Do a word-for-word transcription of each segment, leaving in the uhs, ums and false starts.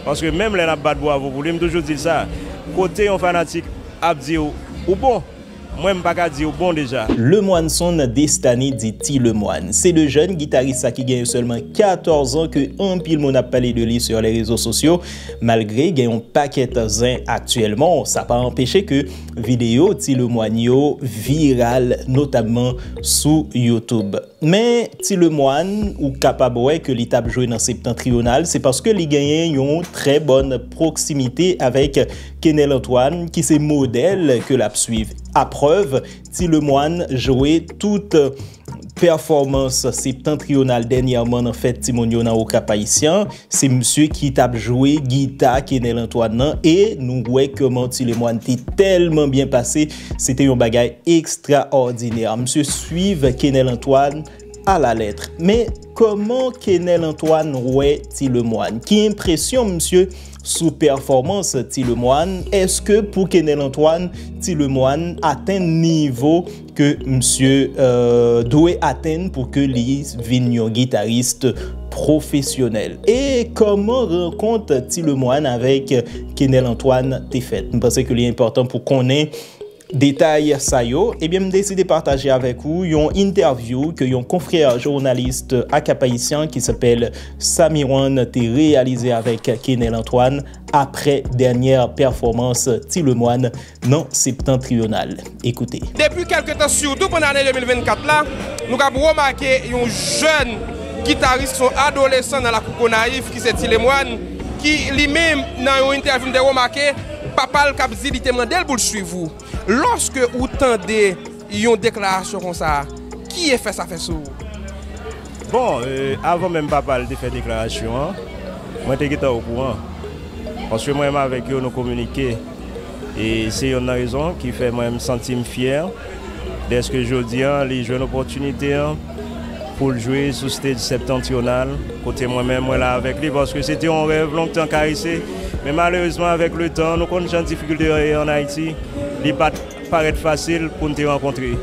Paske menm lè n ap bat bwavo pou li, m toujou di l sa, kote yon fanatik ap di w, ou bon, mwen m pa ka di w bon deja. Lemwanson Destany di Ti Lemwann. Se de jèn gitaris sa ki genyen sèlman katòz an ke anpil moun ap pale de li sur les réseaux sociaux. Malgre gen yon pakèt zen aktyèlman, sa pa anpeche ke videyo Ti Lemwann yo viral, notamman sou YouTube. Men Ti Lemwann, ou kapab wè ke li t ap jwe nan Septentrional, se paske li genyen yon trè bòn pwoksimite avèk Kenel Antoine, ki se modèl ke l ap swiv. Aprèv, Ti Lemwann jwe tout pèfòmans Septentrional dènyèman nan fèt timoun yo nan Okap Ayisyen. Se misye ki t ap jwe gita Kenel Antoine nan, e nou wè kòman Ti Lemwann te tèlman byen pase, se te yon bagay ekstraòdinè. Misye swiv Kenel Antoine alalèt. Men kòman Kenel Antoine wè Ti Lemwann? Ki enpresyon misye sou pèfòmans Ti Lemwann? Èske pou Kenel Antoine, Ti Lemwann atenn nivo ke misye dwe atenn pou ke li vin yon gitaris pwofesyonèl? E kòman rankont Ti Lemwann avèk Kenel Antoine te fèt? M panse ke li enpòtan pou konnen detay sa yo. Ebyen, m deside pataje avèk ou yon entèvyou ke yon konfrè jounalis Okap Ayisyen ki se rele Samiwan te reyalize avèk Kenel Antoine aprè dènyè pèfòmans Ti Lemwann nan Septentrional. Ekoute. Depi kèlke tan, sitou pandan ane de mil vennkat la, nou kab remake yon jèn gitaris, yon adolesan nan lakou Gonayiv, ki se Ti Lemwann, ki li menm, nan yon entèvyou, m te remake papa l k ap di li te mande l pou l swiv ou. Lòske ou tande yon deklarasyon konsa, ki efè sa fè sou ou? Bon, avan menm papa l te fè deklarasyon an, mwen te gentan okouran. Paske mwen menm avèk yo, nou kominike. E se yonn nan rezon ki fè mwen m santi m fyè dèske jodi an li jwenn opòtinite an pou l jwe sou stage Septentrional, kote mwen menm mwen la avèk li, paske se te yon rèv lontan karese. Men malerezman, avèk letan, nou konn jan difikilte yo ye ann Ayiti, li pa t parèt fasil pou n te rankontre.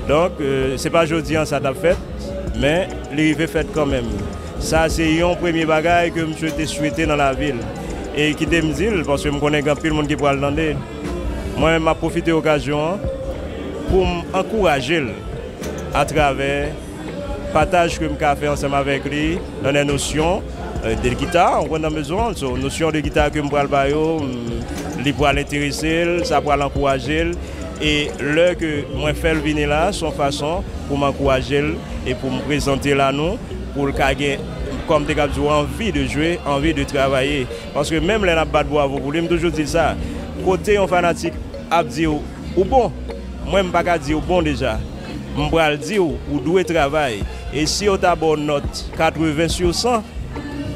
Donk, se pa jodi an sa t ap fèt, men li rive fèt kanmenm. Sa se yon premye bagay ke misye te swete nan lavi l. E kite m di l, paske m konnen gen anpil moun ki pral tande. Mwen menm, m ap pwofite okazyon an pou m ankouraje l atravè pataj ke m ka fè ansanm avèk li dans les notions de guitare, ou konprann, nan bezwen. So, nosyon de gita ke m pral ba yo, li pral enterese l, sa pral ankouraje l. E lè ke mwen fè l vini la, se yon fason pou m ankouraje l e pou m prezante l a nou, pou l ka gen, kòm m te kab di w, anvi de jwe, anvi de travaye. Paske menm lè n ap bat bwavo pou li, m toujou di l sa, kote yon fanatik ap di w, ou bon, mwen m pa ka di w bon deja. M pral di w, ou dwe travay. E si yo ta ba w nòt katreven sou san,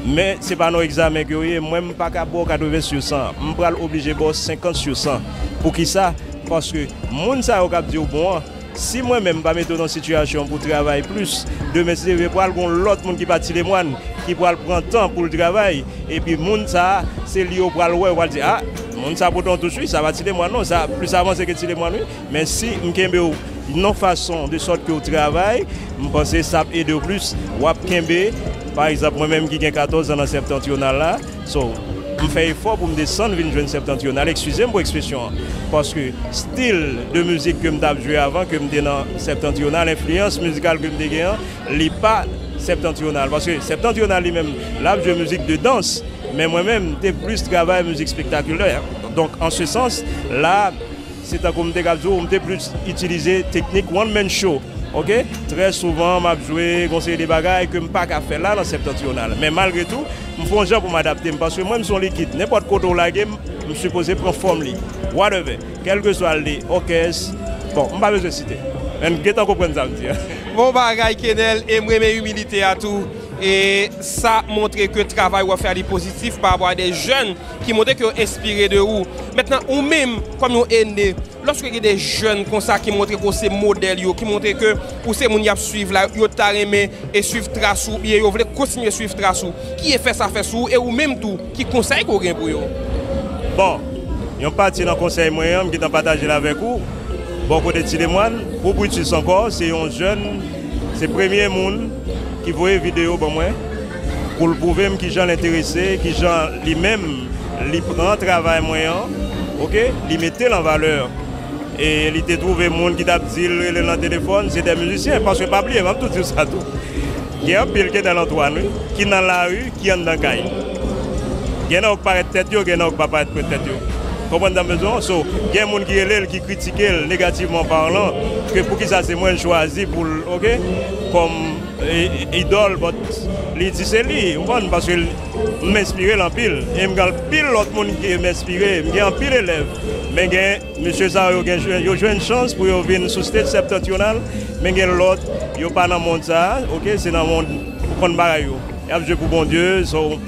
men se pa nan egzamen ke yo ye, mwen m pa ka ba w katreven sou san. M pral oblije ba w senkant sou san. Poukisa? Paske moun sa yo k ap di w bon an, si mwen menm m pa mete w nan sitiyasyon pou w travay plis, demen si Dye vle pral gen yon lòt moun ki pa Ti Lemwann ki pral pran tan pou l travay, epi moun sa a, se li yo pral wè, yo pral di, a, moun sa a pote yon touch wi, sa pa Ti Lemwann non, sa plis avanse ke Ti Lemwann wi. Men si m kenbe w nan fason de sòt ke w travay, m panse sa ap ede w plis. W ap kenbe, pa egzanp, mwen menm ki gen katòz an nan Septentrional la, so, m fè efò pou m desann vin jwenn Septentrional, eskize m pou ekspresyon an, paske stil de mizik ke m t ap jwe avan, ke m te nan Septentrional, enfliyans mizikal ke m te gen an, li pa Septentrional, paske Septentrional li menm, l ap jwe mizik de dans, men mwen menm, m te plis travay mizik spektakilè. Donk, an se sans, la, se tankou m te kab di w, m te plis itilize teknik one man show. Oke? Trè souvan, m ap jwe yon seri de bagay ke m pa ka fè la nan Septentrional. Men malgre tou, m fè yon jan pou m adapte m, paske mwen, m se yon likid. Nenpòt kote w lage m, m sipoze pran fòm li. Whatever. Kèlkeswa l de òkès. Bon, m pa bezwen site. Men gentan konprann sa m di a. Bon bagay, Kenel, e m renmen imilite a tou. E sa montre ke travay w ap fè a li pozitif pa rapò a de jèn ki montre ke yo enspire de ou. Mentnan, ou menm, kòm yon ene, lòske gen de jèn konsa ki montre ke w se modèl yo, ki montre ke ou se moun y ap swiv la, yo ta renmen e swiv tras ou, oubyen yo vle kontinye swiv tras ou, ki efè sa fè sou ou, e ou menm tou, ki konsèy ke w gen pou yo? Bon, yon pati nan konsèy mwen an, m gentan pataje l avèk ou. Bò kote Ti Lemwann, pou Brutus ankò, se yon jèn, se premye moun ki voye videyo ban mwen. Pou l pwouve m kijan l enterese, kijan li menm, li pran travay mwen an, oke, li mete l an valè. E li te twouve moun ki t ap di l, rele l nan telefòn, se de mizisyen. Paske pa bliye, m ap tou di w sa tou. Gen anpil Kenel Antoine, wi, ki nan lari, ki anndan kay. Gen nan yo k parèt tèt yo, gen nan yo k pa parèt tèt yo. Konprann sa m bezwen? So, gen moun ki rele l, ki kritike l, negativman palan, ke poukisa se mwen l chwazi pou l, oke, kòm e, e, idòl, but li di se li, ou konprann, paske l, m enspire l anpil. E m gen anpil lòt moun ke m enspire, m gen anpil elèv. Men gen mesye sa yo, gen, yo jwenn chans pou yo vin sou stage Septentrional, men gen lòt, yo pa nan mond sa, oke, se nan mond pou konn bagay yo. Y ap jwe pou Bondye, so,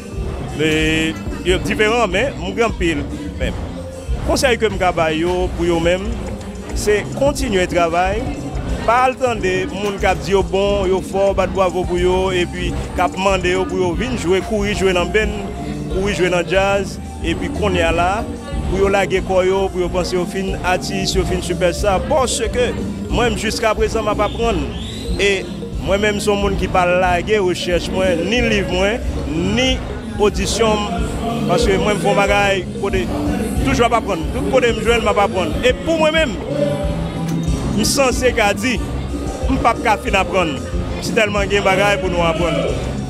e, yo diferan, men m gen anpil. Men, konsèy ke m ka ba yo, pou yo menm, se kontinye travay. Pa al tande moun k ap di yo bon, yo fò, bat bwavo pou yo, epi k ap mande yo pou yo vin jwe, kouri jwe nan band, kouri jwe nan djaz, epi kounye a la, pou yo lage kò yo, pou yo panse yo fin atis, yo fin sipèsta. Paske mwen, jiska prezan, m ap aprann. E mwen menm, se yon moun ki pa lage rechèch mwen, ni liv mwen, ni odisyon m, paske mwen, m fè yon bagay kote toujou ap aprann. Tout kote m jwenn, m ap aprann. E pou mwen menm, m sanse ka di, m p ap ka fin aprann. Si tèlman gen bagay pou nou aprann.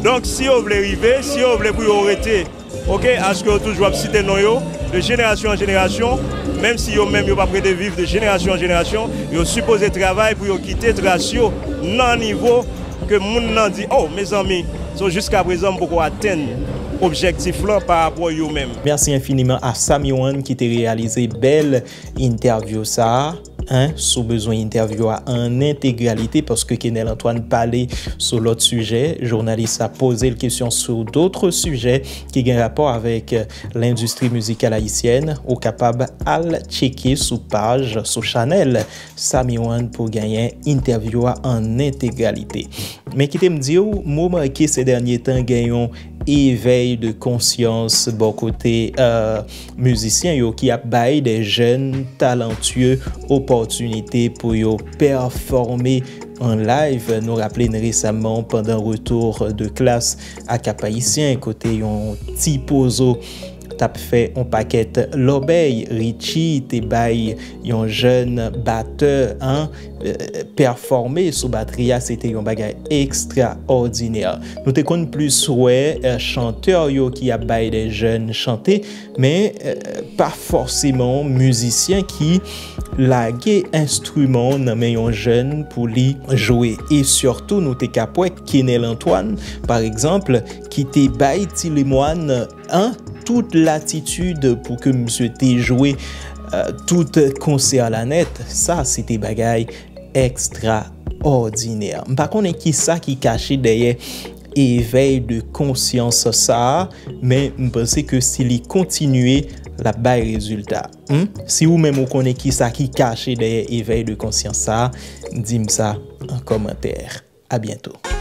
Donk, si yo vle rive, si yo vle pou yo rete, oke, aske yo toujou ap site non yo, de jenerasyon an jenerasyon, menm si yo menm yo p ap rete viv de jenerasyon an jenerasyon, yo sipoze travay pou yo kite tras yo nan nivo ke moun nan di, oh, mezanmi, so jiska prezan m poko atenn objektif lan pa rapò yo menm. Mèsi enfiniman a Samy One ki te reyalize bèl entèvyou sa a. Hein, si w bezwen entèvyou a an entegralite, paske Kenel Antoine pale sou lòt sijè, jounalis la poze l kesyon sou dòt sijè ki gen rapò avèk, euh, lendistri mizikal ayisyèn, ou kapab al tcheke sou paj, sou chanèl Samy One pou genyen entèvyou a an entegralite. Men kite m di w, m remake se dènye tan gen yon evèy de konsyans bò kote, euh, mizisyen yo ki ap bay de jèn talantye opòtinite pou yo pèfòme an live. Nou raple n resaman pandan retour de classe a Cap Haïtien kote yon ti pozo t ap fè yon pakèt lòbèy. Richie te bay yon jèn batè, an, euh, pèfòme sou batri a, se te yon bagay ekstraòdinè. Nou te konn plis wè, euh, chantè yo ki ap bay de jèn chante, men, euh, pa fòseman mizisyen ki lage enstriman nan men yon jèn pou li jwe. E sitou, nou te ka wè Kenel Antoine, pa egzanp, ki te bay Ti Lemwàn, an, tout latitid pou ke misye te jwe, euh, tout konsè la nèt. Sa, se te bagay ekstraòdinè. M pa konnen ki sa ki kache dèyè evèy de konsyans sa a, men m panse ke si li kontinye, l ap bay rezilta. Hmm? Si ou menm ou konnen ki sa ki kache dèyè evèy de konsyans sa a, di m sa an kòmantè. À bientôt.